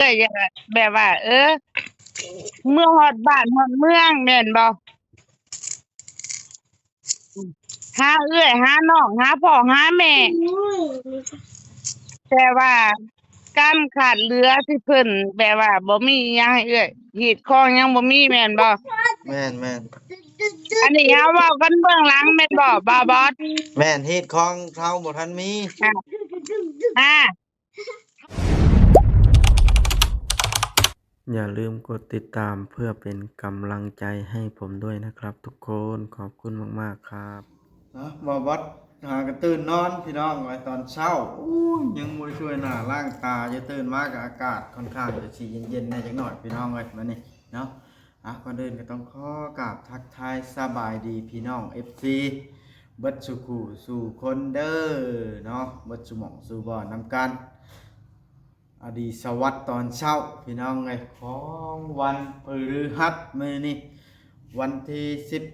ອື້ອຍຢາກແບບວ່າ ເອີ ເມືອຮອດບ້ານຮອດເມືອງແມ່ນບໍ່? ຫາເອື້ອຍ ຫານ້ອງ ຫາພໍ່ ຫາແມ່ ແຕ່ວ່າການຂາດເຫຼືອທີ່ເພິ່ນແບບວ່າບໍ່ມີຫຍັງໃຫ້ເອື້ອຍ ຮີດຄອງຍັງບໍ່ມີແມ່ນບໍ່? ແມ່ນໆ ອັນນີ້ເຮົາເວົ້າກັນເບື້ອງຫຼັງແມ່ນບໍ່ ບ່າວບອດ? ແມ່ນ ຮີດຄອງເຮົາບໍ່ທັນມີ ອາ ອາ ຢ່າลืมกดติดตามเพื่อเป็นกำลังใจให้ผมด้วยนะครับทุกคน ขอบคุณมากๆครับ ເນາະ ບ່າວບອດຫາກໍຕື່ນນອນພີ່ນ້ອງເອີຍ ຕອນເຊົ້າ ໂອ້ຍ ຍັງບໍ່ໄດ້ຊ່ວຍໜ້າລ້າງຕາຢູ່ ຕື່ນມາກໍອາກາດຄ່ອນຂ້າງຈະຊິເຢັນໆແດ່ຈັກໜ້ອຍພີ່ນ້ອງເອີຍ ມື້ນີ້ເນາະ. ອ່າ ກ່ອນອື່ນກໍຕ້ອງຂໍກາບທັກທາຍສະບາຍດີພີ່ນ້ອງເອັຟຊີ ເບິດສູ່ຄູ່ສູ່ຄົນເດີເນາະ ເບິດສູ່ໝ່ອງສູ່ບ່ອນນຳກັນ. ອະດີສະຫວັດຕອນເຊົ້າພີ່ນ້ອງເອີຍ ຂອງວັນພຶດຫັດ ມື້ນີ້ວັນທີສິບ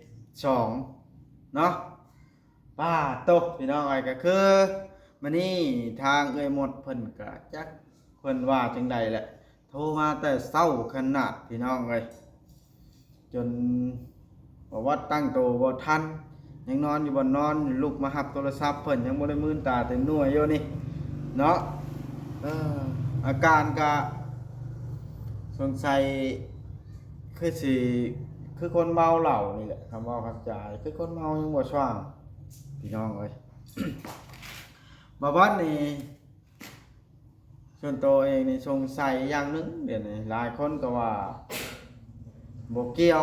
ສອງເນາະ. ປ້າໂຕ ພີ່ນ້ອງເອີຍ ກໍຄືມື້ນີ້ທາງເອື້ອຍມົດເພິ່ນກໍຈັກເພິ່ນວ່າຈັ່ງໃດແຫຼະ ໂທມາແຕ່ເຊົ້າຂະໜາດພີ່ນ້ອງເອີຍ ຈົນບອກວ່າຕັ້ງໂຕບໍ່ທັນ ຍັງນອນຢູ່ບ່ອນນອນ ລຸກມາຮັບໂທລະສັບເພິ່ນ ຍັງບໍ່ໄດ້ມື່ນຕາເຕັມໜ່ວຍຢູ່ນີ້ເນາະ. ເອີ ອາການກະສົງໄສຄືຊິ ຄືຄົນເມົາເຫຼົ້ານີ້ແຫຼະ ຄຳເວົ້າຄຳຈາ ຄືຄົນເມົາຍັງບໍ່ຊ່າງ ພີ່ນ້ອງເອີຍ. ບ່າວບອດນີ້ ສ່ວນໂຕເອງນີ້ສົງໄສຢ່າງໜຶ່ງ ດຽວນີ້ຫຼາຍຄົນກໍວ່າບໍ່ກ່ຽວ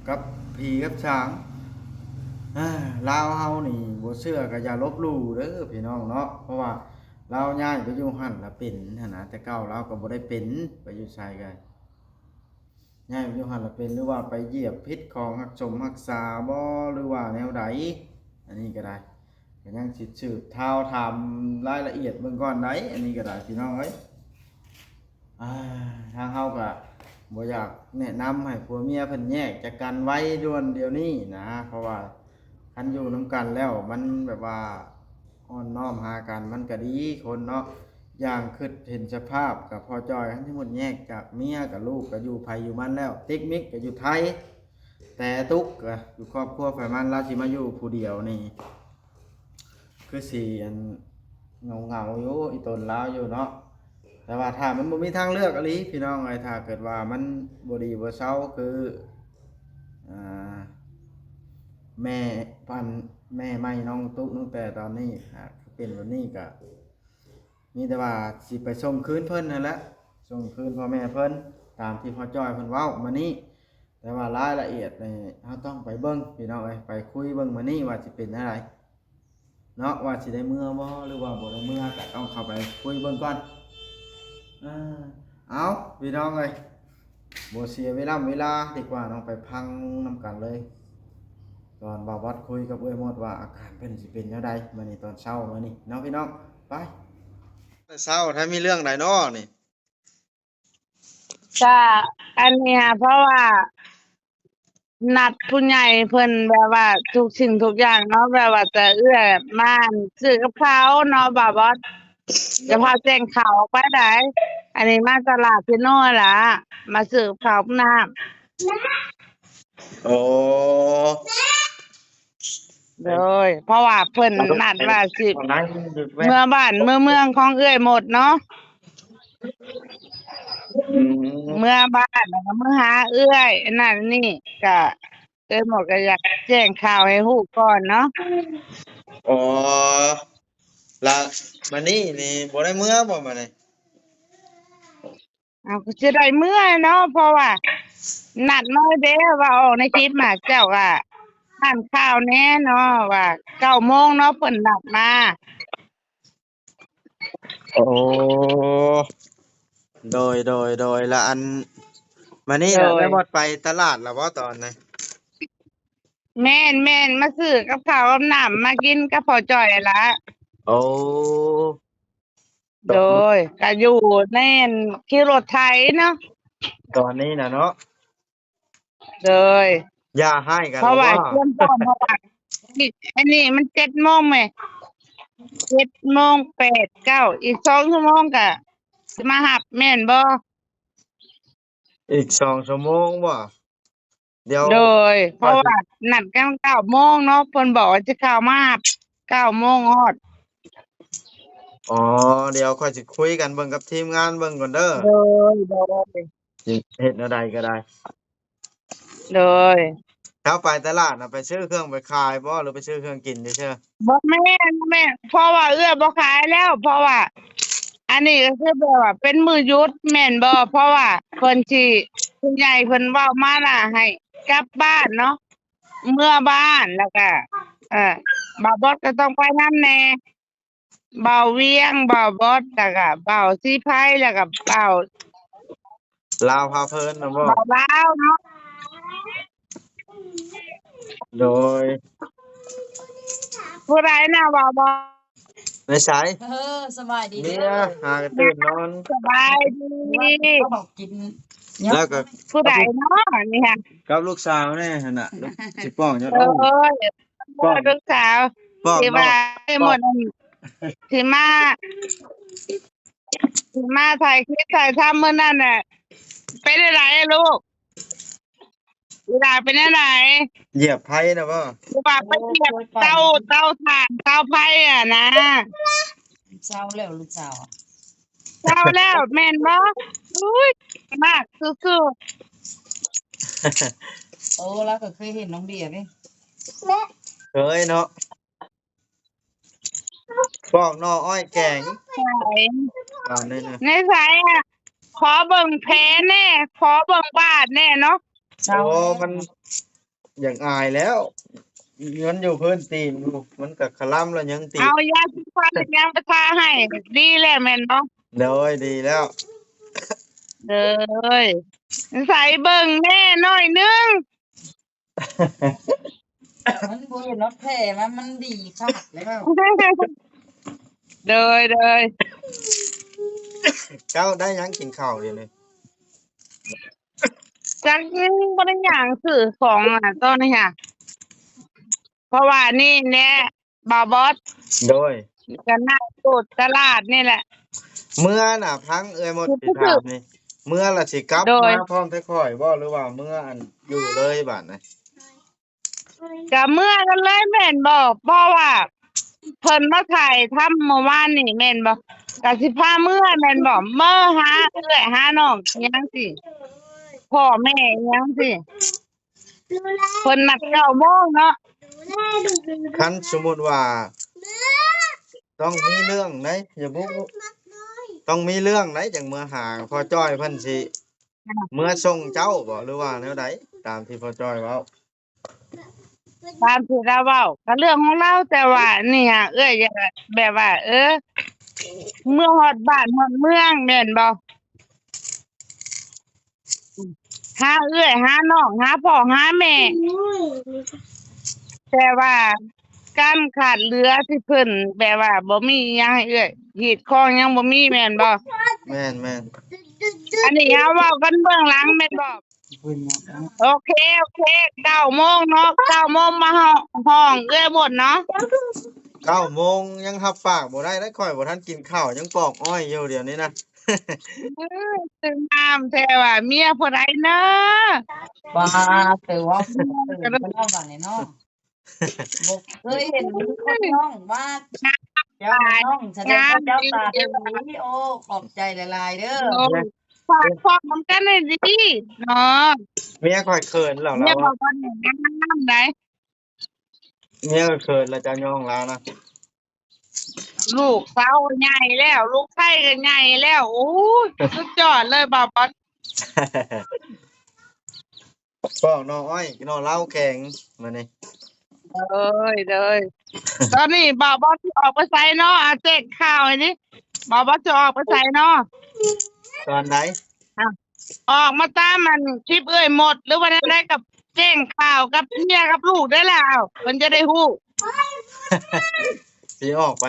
ກັບຜີກັບສາງ. ອາ ລາວເຮົານີ້ບໍ່ເຊື່ອກໍຢ່າລົບຫຼູ່ເດີພີ່ນ້ອງເນາະ ເພາະວ່າລາວຍ້າຍໄປຢູ່ຫັ້ນລະເປັນຫັ້ນນະ ແຕ່ເກົ່າລາວກໍບໍ່ໄດ້ເປັນ ໄປຢູ່ໃສກໍ ຍ້າຍໄປຢູ່ຫັ້ນລະເປັນ ຫຼືວ່າໄປຢຽບຜິດຂອງຮັກສົມຮັກສາບໍ ຫຼືວ່າແນວໃດ ອັນນີ້ກໍໄດ້ ກໍຍັງຊິສືບຂ່າວຖາມລາຍລະອຽດເບິ່ງກ່ອນໃດ໋ ອັນນີ້ກໍໄດ້ພີ່ນ້ອງເອີຍ. ອາ ທາງເຮົາກໍບໍ່ຢາກແນະນຳໃຫ້ຜົວເມຍເພິ່ນແຍກຈາກກັນໄວດ່ວນດຽວນີ້ນະ ເພາະວ່າຄັນຢູ່ນຳກັນແລ້ວມັນແບບວ່າອ່ອນນ້ອມຫາກັນມັນກໍດີຄົນເນາະ ຢ່າງຄິດເຫັນສະພາບກັບພໍ່ຈ້ອຍ ຄັນສົມມຸດແຍກຈາກເມຍກັບລູກກໍຢູ່ໃຜຢູ່ມັນແລ້ວ ຕິກມິກກໍຢູ່ໄທ ແຕ່ຕຸກກໍຢູ່ຄອບຄົວໃຜມັນ ລາວຊິມາຢູ່ຜູ້ດຽວນີ້ ຄືຊິອັນເຫງົາໆຢູ່ ອີ່ຕົນລາວຢູ່ເນາະ. ແຕ່ວ່າຖ້າມັນບໍ່ມີທາງເລືອກອີ່ຫຼີພີ່ນ້ອງເອີຍ ຖ້າເກີດວ່າມັນບໍ່ດີບໍ່ເຊົາ ຄື ອ່າ ແມ່ ອັນ ແມ່ໃໝ່ນ້ອງຕຸກ ຕັ້ງແຕ່ຕອນນີ້ ອ່າ ເປັນແບບນີ້ກະ ມີແຕ່ວ່າຊິໄປສົ່ງຄືນເພິ່ນຫັ້ນແຫຼະ ສົ່ງຄືນພໍ່ແມ່ເພິ່ນ ຕາມທີ່ພໍ່ຈ້ອຍເພິ່ນເວົ້າມື້ນີ້. ແຕ່ວ່າລາຍລະອຽດນີ້ເຮົາຕ້ອງໄປເບິ່ງພີ່ນ້ອງເອີຍ ໄປຄຸຍເບິ່ງມື້ນີ້ວ່າຊິເປັນແນວໃດເນາະ ວ່າຊິໄດ້ເມືອບໍ່ ຫຼືວ່າບໍ່ໄດ້ເມືອ ກໍຕ້ອງເຂົ້າໄປຄຸຍເບິ່ງກ່ອນ. ເອີ ເອົາ ພີ່ນ້ອງເອີຍ ບໍ່ເສຍເວລາເວລາດີກວ່າເນາະ ໄປຟັງນຳກັນເລີຍ ຕອນບ່າວວັດຄຸຍກັບເອື້ອຍມົດວ່າອາການເພິ່ນຊິເປັນແນວໃດ ມື້ນີ້ຕອນເຊົ້າມື້ນີ້ເນາະ ພີ່ນ້ອງ. ໄປ ແຕ່ເຊົ້າ ຖ້າມີເລື່ອງໃດເນາະນີ້? ກະອັນນີ້ຫາ ເພາະວ່ານັດຜູ້ໃຫຍ່ເພິ່ນແບບວ່າທຸກສິ່ງທຸກຢ່າງເນາະ ແບບວ່າຈະເອື້ອຍມາຊື້ກັບເຂົ້າເນາະ ບ່າວບອດ ຈະພາແຈ້ງຂ່າວອອກໄປໃດ໋ ອັນນີ້ມາຕະຫຼາດເຊໂນຫັ້ນລະ ມາຊື້ກັບເຂົ້າກັບນ້ຳ. ໂອ້ ໂດຍ ເພາະວ່າເພິ່ນນັດວ່າຊິເມືອບ້ານເມືອເມືອງຂອງເອື້ອຍມົດເນາະ ອືມ ເມືອບ້ານ ແລ້ວກໍເມືອຫາເອື້ອຍ ອັນນັ້ນນີ້ ກະເອື້ອຍມົດກໍຢາກແຈ້ງຂ່າວໃຫ້ຮູ້ກ່ອນເນາະ. ອໍ ລະມື້ນີ້ນີ້ບໍ່ໄດ້ເມືອບໍ່ມື້ນີ້? ເອົາ ກໍຊິໄດ້ເມືອເນາະ ເພາະວ່ານັດມາເດ້ ວ່າອອກໃນຄລິບມາ ເຈົ້າກໍອ່ານຂ່າວແດ່ເນາະ ວ່າເກົ້າໂມງເນາະ ເພິ່ນນັດມາ. ໂອ້ ໂດຍ ໂດຍ ໂດຍ ລະອັນ ມານີ້ລະ ໂດຍ ໄດ້ບໍ່ໄປຕະຫຼາດລະບໍ່ຕອນນີ້? ແມ່ນໆ ມາຊື້ກັບເຂົ້າກັບນ້ຳ ມາກິນກັບພໍ່ຈ້ອຍຫັ້ນລະ. ໂອ້ ໂດຍ ກະຢູ່ໃນ ອັນ ຂີ່ລົດໄຖເນາະ ຕອນນີ້ນະເນາະ. ໂດຍ ຢ່າຮ້າຍກັນ ເພາະວ່າ ລະວ່າ ສ່ວນຕົວ ເພາະວ່າ ອັນນີ້ມັນເຈັດໂມງແມ ເຈັດໂມງ ແປດ ເກົ້າ ອີກສອງຊົ່ວໂມງກະ ຊິມາຮັບແມ່ນບໍ່? ອີກສອງຊົ່ວໂມງບໍ່? ດຽວ ໂດຍ ເພາະວ່ານັດກັນເກົ້າໂມງເນາະ ເພິ່ນບອກວ່າຈະເຂົ້າມາຮັບເກົ້າໂມງຮອດ. ອໍ ດຽວຂ້ອຍຊິຄຸຍກັນເບິ່ງກັບທີມງານເບິ່ງກ່ອນເດີ. ໂດຍ ໂດຍ ຊິເຮັດແນວໃດກໍໄດ້. ໂດຍ ເຈົ້າໄປຕະຫຼາດນະ ໄປຊື້ເຄື່ອງໄປຂາຍບໍ່ ຫຼືໄປຊື້ເຄື່ອງກິນຊື່ໆ? ບໍ່ແມ່ນ ບໍ່ແມ່ນ ເພາະວ່າເອື້ອຍບໍ່ຂາຍແລ້ວ ເພາະວ່າ ອັນນີ້ກໍຄືແບບວ່າເປັນມື້ຢຸດແມ່ນບໍ່? ເພາະວ່າເພິ່ນຊິ ຜູ້ໃຫຍ່ເພິ່ນເວົ້າມາລະໃຫ້ກັບບ້ານເນາະ ເມືອບ້ານ ແລ້ວກະ ເອີ ບ່າວບອດກໍຕ້ອງໄປນຳແດ່. ບ່າວວຽງ ບ່າວບອດ ແລ້ວກະບ່າວສີໄພ ແລ້ວກະບ່າວລາວພາເພີນນະບໍ່? ບ່າວລາວເນາະ. ໂດຍ ຜູ້ໃດນະ ບ່າວບອດ? ໃນໃສ? ເອີ ສະບາຍດີເດີ ເມຍຫາກະຕື່ນນອນ. ສະບາຍດີ ກິນ ແລ້ວກະ ຜູ້ໃດເນາະນີ້ຫະ? ກັບລູກສາວແນ່ຫັ້ນນະ ຊິປ້ອງຢູ່. ໂອ້ຍ ລູກສາວ ທີ່ວ່າໝົດອັນ ທີ່ມາ ທີ່ມາຖ່າຍຄລິບຖ່າຍທຳມື້ນັ້ນນະ ເປັນຈັ່ງໃດລູກ? ເວລາເປັນຈັ່ງໃດ? ຢຽບໄຟນະບໍ່? ທີ່ວ່າໄປຢຽບເຕົາ ເຕົາຖ່ານ ເຕົາໄຟຫັ້ນນະ. ເຊົາແລ້ວລູກສາວ ເຊົາແລ້ວແມ່ນບໍ່? ອຸ້ຍ ມາກສຸດໆ. ໂອ້ ລາວກໍເຄີຍເຫັນນ້ອງເບຍເດ້. ເຄີຍເນາະ. ປອກໜໍ່ອ້ອຍແກງ ໃສ ໃນໃສອະ? ຂໍເບິ່ງແຜແດ່ ຂໍເບິ່ງບາດແດ່ເນາະ. ໂອ້ ມັນຢາກອາຍແລ້ວ ມັນຢູ່ພື້ນຕີນຢູ່ ມັນກໍຄະລຳແລ້ວຍັງຕີນ. ເອົາຢາສີຟັນຍັງໄປທາໃຫ້ ດີແລ້ວແມ່ນບໍ່? ໂດຍ ດີແລ້ວ. ເອີຍ ໃສເບິ່ງແດ່ໜ້ອຍໜຶ່ງ. ມັນບໍ່ເຫັນຮອດແຜ ມັນ ມັນດີຄັກແລ້ວ. ໂດຍ ໂດຍ. ເຈົ້າໄດ້ຫຍັງກິນເຂົ້າດຽວນີ້? ຈັກ ຍັງບໍ່ໄດ້ຫຍັງ ຊື້ຂອງອະ ຕອນນີ້ຫະ ເພາະວ່ານີ້ແຫຼະ ບ່າວບອດ. ໂດຍ ກໍນັ່ງຢູ່ຕະຫຼາດນີ້ແຫຼະ. ເມືອນະ ຟັງເອື້ອຍມົດຊິຖາມນີ້ ເມືອລະຊິກັບມາພ້ອມແຕ່ຂ້ອຍບໍ່ ຫຼືວ່າເມືອອັນຢູ່ເລີຍບາດນີ້? ກະເມືອກັນເລີຍແມ່ນບໍ່? ເພາະວ່າເພິ່ນມາຖ່າຍທຳມື້ວານນີ້ແມ່ນບໍ່? ກະຊິພາເມືອແມ່ນບໍ່? ເມືອຫາເອື້ອຍຫານ້ອງຫຍັງຊີ້ ພໍ່ແມ່ຫຍັງຊີ້ ເພິ່ນນັດເກົ້າໂມງເນາະ. ຄັນສົມມຸດວ່າຕ້ອງມີເລື່ອງໃດ ຢ່າບຸ ຕ້ອງມີເລື່ອງໃດ ຈັ່ງເມືອຫາ ພໍ່ຈ້ອຍເພິ່ນຊິເມືອສົ່ງເຈົ້າບໍ່ ຫຼືວ່າແນວໃດ? ຕາມທີ່ພໍ່ຈ້ອຍເວົ້າ ຕາມທີ່ລາວເວົ້າ ກໍເລື່ອງຂອງລາວ ແຕ່ວ່ານີ້ຫະ ເອື້ອຍຢາກແບບວ່າ ເອີ ເມືອຮອດບ້ານຮອດເມືອງແມ່ນບໍ່? ຫາເອື້ອຍ ຫານ້ອງ ຫາພໍ່ ຫາແມ່ ແຕ່ວ່າການຂາດເຫຼືອທີ່ເພິ່ນແບບວ່າບໍ່ມີຫຍັງໃຫ້ເອື້ອຍ ຮີດຄອງຍັງບໍ່ມີແມ່ນບໍ່? ແມ່ນໆ. ອັນນີ້ເຮົາເວົ້າກັນເບື້ອງຫຼັງແມ່ນບໍ່? ໂອເຄ ໂອເຄ ເກົ້າໂມງເນາະ ເກົ້າໂມງມາຮ້ອງເອື້ອຍໝົດເນາະ. ເກົ້າໂມງຍັງຮັບປາກບໍ່ໄດ້ເດ້ ຂ້ອຍບໍ່ທັນກິນເຂົ້າ ຍັງປອກອ້ອຍຢູ່ດຽວນີ້ນະ. ອື ງາມແທ້ວ່າ ເມຍຜູ້ໃດເນາະ? ປາດ ເຕີເວົ້າເກີນໄປແລ້ວບາດນີ້ເນາະ. ບໍ່ເຄີຍເຫັນຄົນນ້ອງວ່າ ເຈົ້ານ້ອງສະແດງວ່າເຈົ້າຕາດີ. ໂອ້ ຂອບໃຈຫຼາຍໆເດີ. ໂອ້ ຝາກຄວາມນຳກັນໃຫ້ດີເນາະ. ເມຍຂ້ອຍເຂີນແລ້ວ ເມຍບອກວ່າງາມໃດ. ເມຍກໍເຂີນລະ ເຈົ້າຍ້ອງລາວນະ. ລູກສາວໃຫຍ່ແລ້ວ ລູກໄຊກໍໃຫຍ່ແລ້ວ. ໂອ້ຍ ສຸດຍອດເລີຍບ່າວບອດ. ປອກໜໍ່ອ້ອຍ ໜໍ່ລາວແກງມື້ນີ້. ເອີຍ ເດີຍ. ຕອນນີ້ບ່າວບອດຊິອອກໄປໃສເນາະ? ອາ ແຈ້ງຂ່າວໃຫ້ນີ້ ບ່າວບອດຊິອອກໄປໃສເນາະ? ຕອນໃດ? ອາ ອອກມາຕາມອັນຄລິບເອື້ອຍມົດ ຫຼືວ່າແນວໃດ ກັບແຈ້ງຂ່າວກັບເມຍກັບລູກໄດ້ແລ້ວ ເພິ່ນຈະໄດ້ຮູ້. ຊິອອກໄປ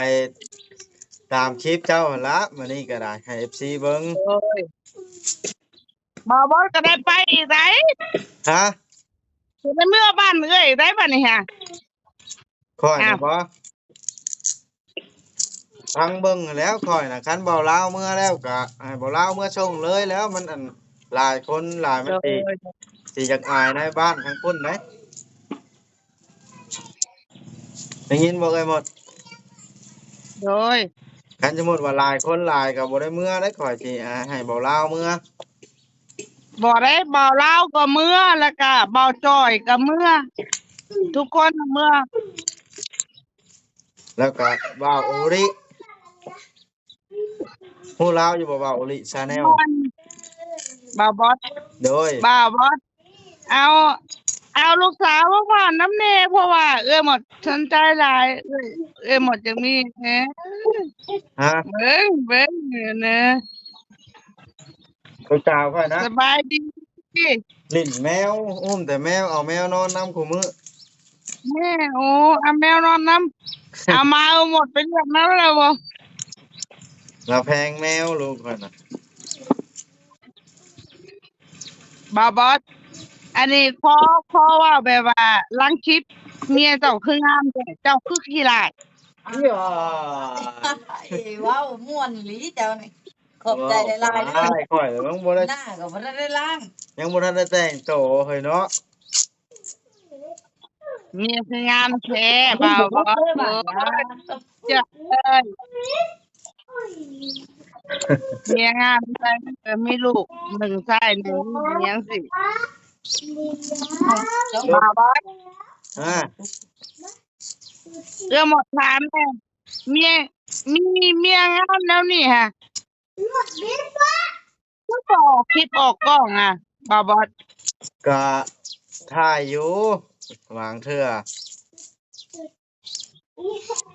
ຕາມຄລິບເຈົ້າຫັ້ນລະ ມື້ນີ້ກໍໄດ້ ໃຫ້ເອັຟຊີເບິ່ງ. ໂອ້ຍ ບ່າວບອດກໍໄດ້ໄປອີກໃດ໋. ຮະ? ຊິໄດ້ເມືອບ້ານເອື້ອຍໄດ໋ບັດນີ້ຫະ. ຂ້ອຍນະບໍ? ຟັງເບິ່ງແລ້ວຂ້ອຍນະ ຄັນເບົາລາວເມືອແລ້ວກະໃຫ້ເບົາລາວເມືອສົ່ງເລີຍແລ້ວ ມັນອັນຫຼາຍຄົນຫຼາຍ ມັນຊິ ໂດຍ ຊິຢາກອາຍນາຍບ້ານທາງພຸ້ນໃດ. ໄດ້ຍິນບໍ່ເອື້ອຍມົດ? ໂດຍ. ຄັນສົມມຸດວ່າຫຼາຍຄົນຫຼາຍກໍບໍ່ໄດ້ເມືອເດ້ ຂ້ອຍຊິ ອາ ໃຫ້ເບົາລາວເມືອ. ບໍ່ໄດ້ ເບົາລາວກໍເມືອ ແລ້ວກະເບົາຈ່ອຍກໍເມືອ ທຸກຄົນເມືອ. ແລ້ວກະບ່າວໂອລິ ຮູ້ລາວຢູ່ບໍ່ ບ່າວໂອລິ Channel? ບ່າວບອດ ໂດຍ ບ່າວບອດ ເອົາ ເອົາລູກສາວມາຜ່ານນຳແດ່ ເພາະວ່າເອື້ອຍມົດສົນໃຈຫຼາຍ ເອື້ອຍ ເອື້ອຍມົດຢາກມີແດ່. ຮະ? ເບິ່ງ ເບິ່ງແດ່ ລູກສາວຂ້ອຍນະ ສະບາຍດີ. ຫຼິ້ນແມວ ອຸ້ມແຕ່ແມວ ເອົາແມວນອນນຳຄູ່ມື້. ແມ່ ໂອ້ ເອົາແມວນອນນຳ ເອົາມາເອົາໝົດໄປລ້ຽງນຳແລ້ວບໍ່? ລາວແພງແມວລູກຂ້ອຍນະ. ບ່າວບອດ ອັນນີ້ຂໍ ຂໍເວົ້າແບບວ່າຫຼັງຄລິບ ເມຍເຈົ້າຄືງາມແທ້ ເຈົ້າຄືຂີ້ຮ້າຍ? ເອີຍ ເວົ້າມ່ວນອີ່ຫຼີເຈົ້ານີ້. ຂອບໃຈຫຼາຍໆເດີ. ຂ້ອຍຍັງບໍ່ໄດ້ ໜ້າກໍບໍ່ທັນໄດ້ລ້າງ ຍັງບໍ່ທັນໄດ້ແຕ່ງໂຕເຮີ້ຍເນາະ. ເມຍຄືງາມແທ້ ບ່າວບອດ ເອີຍ ເຈົ້າເອີຍ ເມຍງາມແທ້ ມີລູກໜຶ່ງຊາຍໜຶ່ງຍິງຈັ່ງຊີ້ ບ່າວບອດ. ອາ ເອື້ອຍມົດຖາມແດ່ ເມຍ ມີເມຍງາມແນວນີ້ຫະ ຄືບໍ່ອອກຄລິບອອກກ້ອງອະ ບ່າວບອດ? ກະຖ່າຍຢູ່ ບາງເທື່ອ.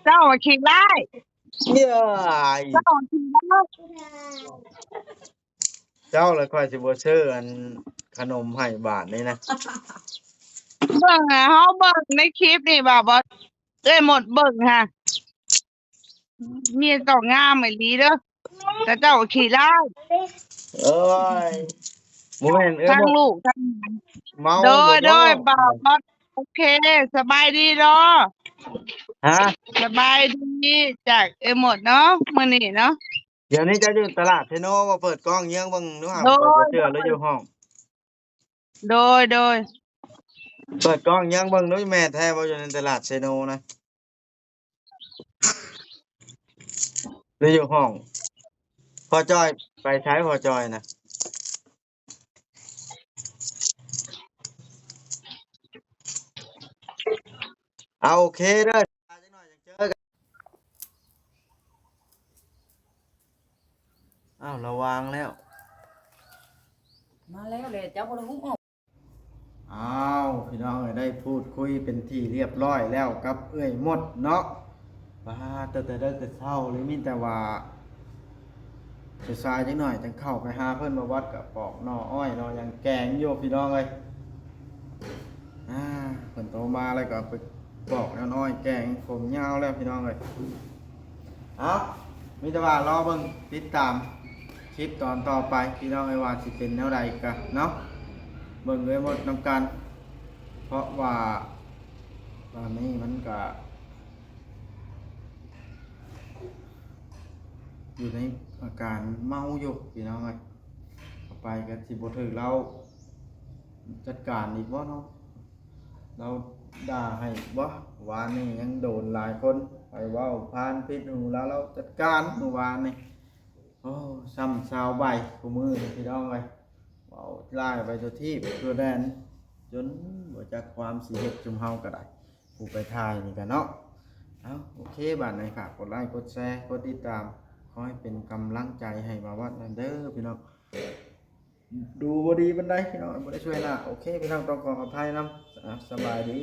ເຈົ້າຂີ້ຮ້າຍ ເອີຍ ເຈົ້າຂີ້ຮ້າຍ ເຈົ້າລະຂ້ອຍຊິບໍ່ຊື້ອັນຂະໜົມໃຫ້ບາດນີ້ນະ. ເບິ່ງຫາ ເຮົາເບິ່ງໃນຄລິບນີ້ ບ່າວບອດ ເອື້ອຍມົດເບິ່ງຫາ ເມຍເຈົ້າງາມອີ່ຫຼີເດີ ແຕ່ເຈົ້າຂີ້ຮ້າຍ. ໂອ້ຍ ບໍ່ແມ່ນເອື້ອຍມົດ ທັງລູກທັງເມົາ. ໂດຍ ໂດຍ ບ່າວບອດ ໂອເຄ ສະບາຍດີເດີ. ຮະ? ສະບາຍດີຈາກເອື້ອຍມົດເນາະ ມື້ນີ້ເນາະ. ດຽວນີ້ເຈົ້າຢູ່ຕະຫຼາດເຊໂນບໍ່? ເປີດກ້ອງເຍືອງເບິ່ງດູຫາ ໂດຍ ເຈົ້າເຊື່ອຫຼືຢູ່ຫ້ອງ? ໂດຍ ໂດຍ ເປີດກ້ອງເຍືອງເບິ່ງດູ ແມ່ນແທ້ບໍ່ ຢູ່ໃນຕະຫຼາດເຊໂນນະ ຫຼືຢູ່ຫ້ອງ? ພໍ່ຈ້ອຍໄປໃສ ພໍ່ຈ້ອຍນະ? ເອົາ ໂອເຄເດີ ຈັກໜ້ອຍຈັ່ງເຈີກັນ. ອ້າວ ລະວາງແລ້ວ ມາແລ້ວແຫຼະ ເຈົ້າບໍ່ໄດ້ຫຸ້ມອອກ. ອ້າວ ພີ່ນ້ອງເອີຍ ໄດ້ພູດຄຸຍເປັນທີ່ລຽບຮ້ອຍແລ້ວກັບເອື້ອຍມົດເນາະ. ປາດ ຕັ້ງແຕ່ ຕັ້ງແຕ່ເຊົ້າເລີຍ ມີແຕ່ວ່າສາຍໆຈັກໜ້ອຍຈັ່ງເຂົ້າໄປຫາເພິ່ນ. ບ່າວບອດກໍປອກໜໍ່ອ້ອຍໜໍ່ຫຍັງແກງຢູ່ ພີ່ນ້ອງເອີຍ. ອ່າ ເພິ່ນໂທມາແລ້ວກໍໄປປອກໜໍ່ອ້ອຍແກງ ຜົມຍາວແລ້ວ ພີ່ນ້ອງເອີຍ. ເອົາ ມີແຕ່ວ່າລໍເບິ່ງຕິດຕາມຄລິບຕອນຕໍ່ໄປ ພີ່ນ້ອງເອີຍ ວ່າຊິເປັນແນວໃດກະເນາະ ເບິ່ງເອີຍໝົດນຳກັນ. ເພາະວ່າຕອນນີ້ມັນກະຢູ່ໃນອາການເມົາຢູ່ ພີ່ນ້ອງເອີຍ. ເຂົ້າໄປກໍຊິບໍ່ຖືກລາວຈັດການອີກບໍ່ເນາະ? ລາວດ່າໃຫ້ບໍ່? ວານນີ້ຍັງໂດນຫຼາຍຄົນ ຂ້ອຍເວົ້າຜ່ານຜິດຫູລາວ ລາວຈັດການມື້ວານນີ້. ໂອ້ ຊ້ຳຊາວໃບ ຄູ່ມື້ນີ້ ພີ່ນ້ອງເອີຍ ເວົ້າຫຼາຍໄປທົ່ວທີບທົ່ວແດນ ຈົນບໍ່ຈັກຄວາມຊິເຮັດຊຸມເຮົາກໍໄດ້ ຜູ້ໄປຖ່າຍນີ້ກະເນາະ. ເອົາ ໂອເຄ ບາດນີ້ຝາກກົດໄລກົດແຊ ກົດຕິດຕາມ ຂໍໃຫ້ເປັນກຳລັງໃຈໃຫ້ບ່າວວັດນຳເດີ ພີ່ນ້ອງ. ດູບໍ່ດີປານໃດ ພີ່ນ້ອງ ບໍ່ໄດ້ຊ່ວຍໜ້າ. ໂອເຄ ພີ່ນ້ອງ ຕ້ອງຂໍອະໄພນຳ. ອ່າ ສະບາຍດີ.